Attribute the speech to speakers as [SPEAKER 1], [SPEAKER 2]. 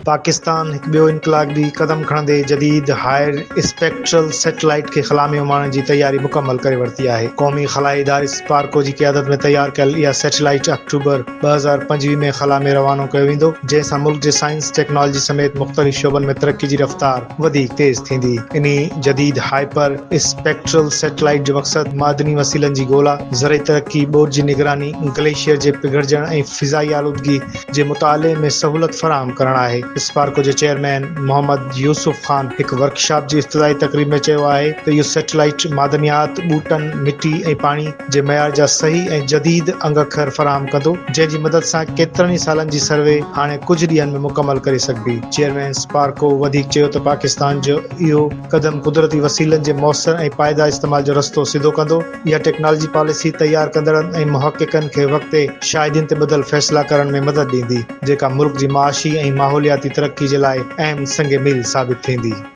[SPEAKER 1] پاڪستان هڪ ٻيو انقلابي قدم کڻندي جديد هائر اسپيڪٽرل سيٽلائيٽ کي خلا ۾ اماڻڻ جي تياري مڪمل ڪري ورتي آهي. قومي خلائي اداري سپارڪو جي قيادت ۾ تيار ڪيل اها سيٽلائيٽ آڪٽوبر 2025 ۾ خلا ۾ روانو ڪيو ويندو، جنهن سان ملڪ جي سائنس، ٽيڪنالاجي سميت مختلف شعبن ۾ ترقي جي رفتار وڌيڪ تيز ٿيندي. انهي جديد هائپر اسپيڪٽرل سيٽلائيٽ جو مقصد معدني وسيلن جي ڳولا، زرعي ترقي، ٻوڏ جي نگراني، گليشيئر جي پگهرجڻ ۽ فضائي آلودگي جي مطالعي ۾ سهولت فراهم ڪرڻ آهي. اسپارڪو جي چيئرمين محمد يوسف خان هڪ ورڪشاپ جي افتتاحي تقريب ۾ چيو آهي ته اهو سيٽلائيٽ معدنيات، ٻوٽن، مٽي ۽ پاڻي جي معيار جا صحيح ۽ جديد انگ اکر فراهم ڪندو، جنهن جي مدد سان ڪيترن ئي سالن جي سروي هاڻي ڪجهه ڏينهن ۾ مڪمل ڪري سگهبي. چيئرمين اسپارڪو وڌيڪ چيو ته پاڪستان جو اهو قدم قدرتي وسيلن جي موثر ۽ پائيدار استعمال جو رستو سڌو ڪندو. اها ٽيڪنالاجي پاليسي تيار ڪندڙن ۽ محققن کي وقت تي شاهدين تي ٻڌل فيصلا ڪرڻ ۾ مدد ڏيندي، جيڪا ملڪ جي معاشي ۽ ماحولياتي ترقي جي لاء اهم سنگ ميل ثابت ٿيندي.